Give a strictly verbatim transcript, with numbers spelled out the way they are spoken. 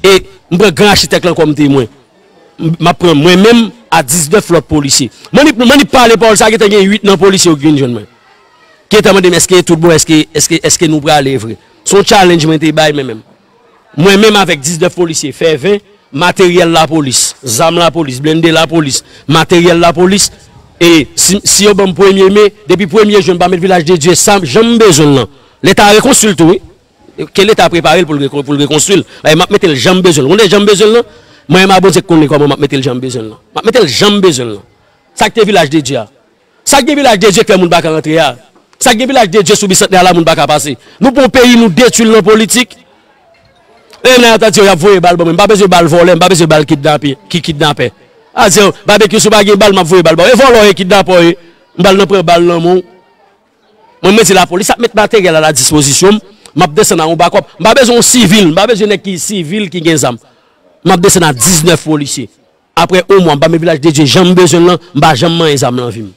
E m pran gran achitèk lan kòm temwen. M ap pran mwen menm a diznèf lòt polisye. Mwen ni, mwen ni pale pawòl sa, gentan gen uit nan polisye yo ki vin jwenn mwen. Ki gentan mande m èske tout bon, èske, èske, èske nou prale vre. Se yon challenge mwen te bay mwen menm. Mwen menm avèk diznèf polisye, fè ven, materyèl lapolis, zam lapolis, blende lapolis, materyèl lapolis. E si, si yo ban m premye me, depi premye jen m pa met Vilaj de Dye sa jan m bezwen l lan. Leta rekonstwi l tou, wi. Ke Leta prepare l pou l reko-, pou l rekonstwi l. Bagay m ap mete l jan m bezwen l. Ou konnen jan m bezwen l lan? Mwen menm a Bondye k konnen kòman m ap mete l jan m bezwen l lan. M ap mete l jan m bezwen l lan. Sa k te Vilaj de Dye a? Sa k gen Vilaj de Dye k fè moun pa ka rantre a? Sa k gen Vilaj de Dye sou Bisantnè a la moun pa ka pase? Nou pran yon peyi, nou detwi l nan politik. E menm nan y ap di yo y ap voye bal ban mwen. M pa bezwen bal vòlè, m pa bezwen bal kidnape, ki kidnapè. A di yo, Babekyou, si w pa gen bal, m ap voye bal ba w. E vòlè w ye, kidnapè w ye. M pral nan pran bal nan men w. Mwen, mwen di lapolis ap met materyèl a la dispozisyon m, m ap desann a yon bakòp. M pa bezwen yon sivil, m pa bezwen nèg ki sivil ki gen zam. M ap desann a diznèf polisye. Apre yon mwa, m pa met Vilaj de Dye jan m bezwen l lan, m pa janm manyen zam nan vi m.